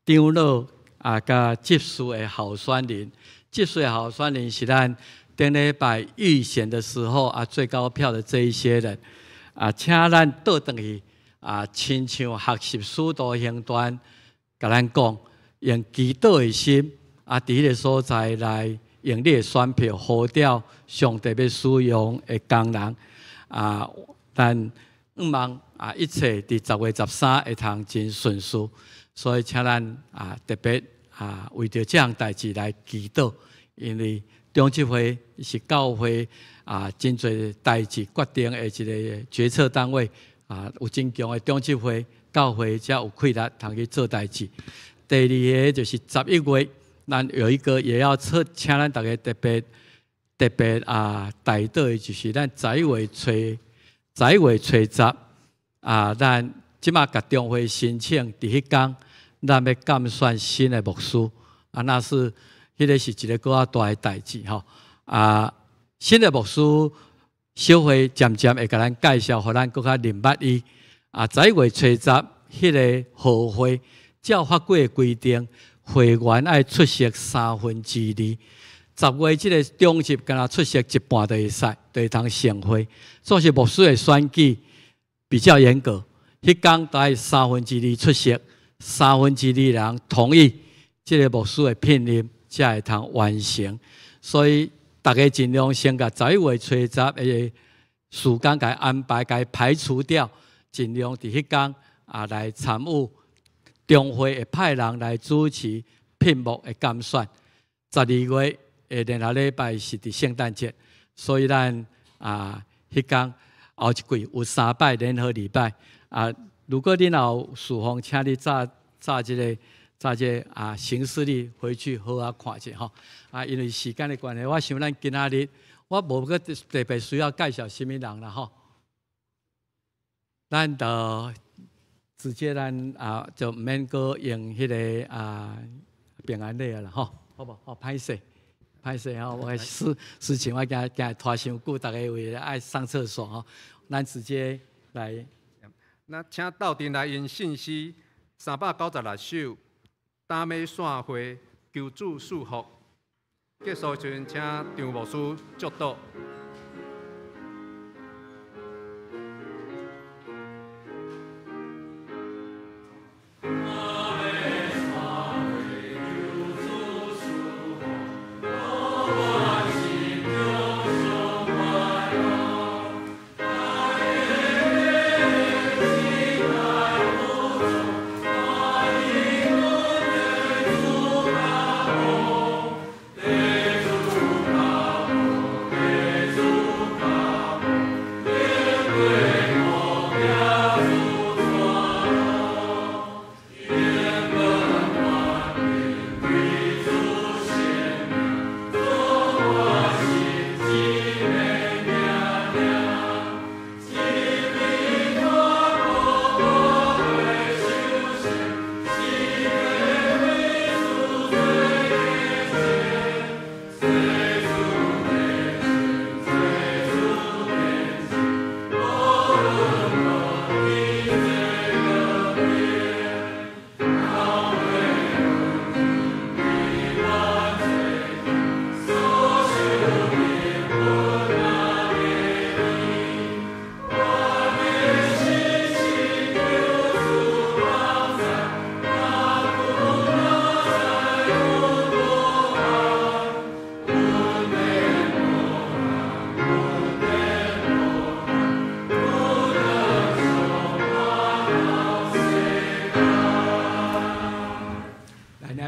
長老佮執事的候選人。執事的候選人是咱頂禮拜預選的時候最高票的這一些人啊，請咱倒轉去啊，親像學習使徒行傳，共咱講，用祈禱的心啊，佇彼个所在來。用你的選票呼召上帝欲使用的工人啊，咱向望啊，一切佇10月13會通真順遂，所以請咱特別為著這項代誌來祈禱，因為長執會是教會真濟代誌決定的一個決策單位啊，有真強的長執會，教會才有氣力通去做代誌。第二个就是11月。咱有一個也要請咱逐家特別特別代禱的，就是咱十一月初十啊，咱這馬共中會申請，佇彼工咱欲監選新的牧師啊，若是彼个是一个閣較大的代誌吼啊，新的牧師小會漸漸會共咱介紹，予咱閣較認捌伊啊。十一月初十彼个合會，照法規的規定。會員愛出席2/3，十月這个長執敢若出席一半就會使，就會通成會。總是牧師的選舉比較嚴格，彼工都愛2/3出席，2/3人同意這个牧師的聘任，才會通完成。所以逐家盡量先共11月初十的時間共安排，共排除掉，盡量佇彼工來參與。中會會派人來主持聘牧的監選。12月的聯合禮拜是佇聖誕節，所以咱彼工後一季有三擺聯合禮拜啊。如果你若有事奉，請你早早這个早這个行事曆回去好好看一下吼。啊，因為時間的關係，我想咱今仔日我無閣特別需要介紹啥物人啦吼。咱就直接咱就毋免閣用彼个平安禮啦吼，好無？好歹勢，歹勢吼，我事情我驚驚拖傷久，逐家為了愛上廁所吼，咱直接來。那請鬥陣來用信詩396首，大馬散會求主賜福。結束時陣，請張牧師祝禱。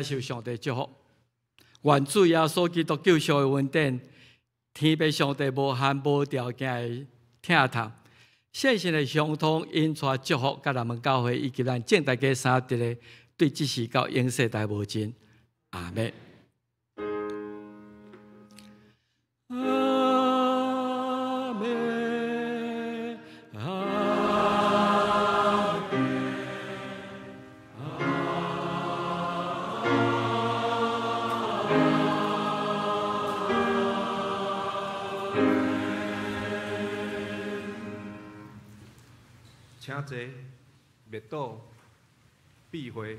受上帝祝福。願主耶穌基督救贖的恩典，天父上帝無限無條件的疼痛，聖神的相通引帶祝福，佮咱們教會以及咱眾大家三一个，對這時到永世代無盡。阿們。阿們。阿們。請坐，默禱，閉會。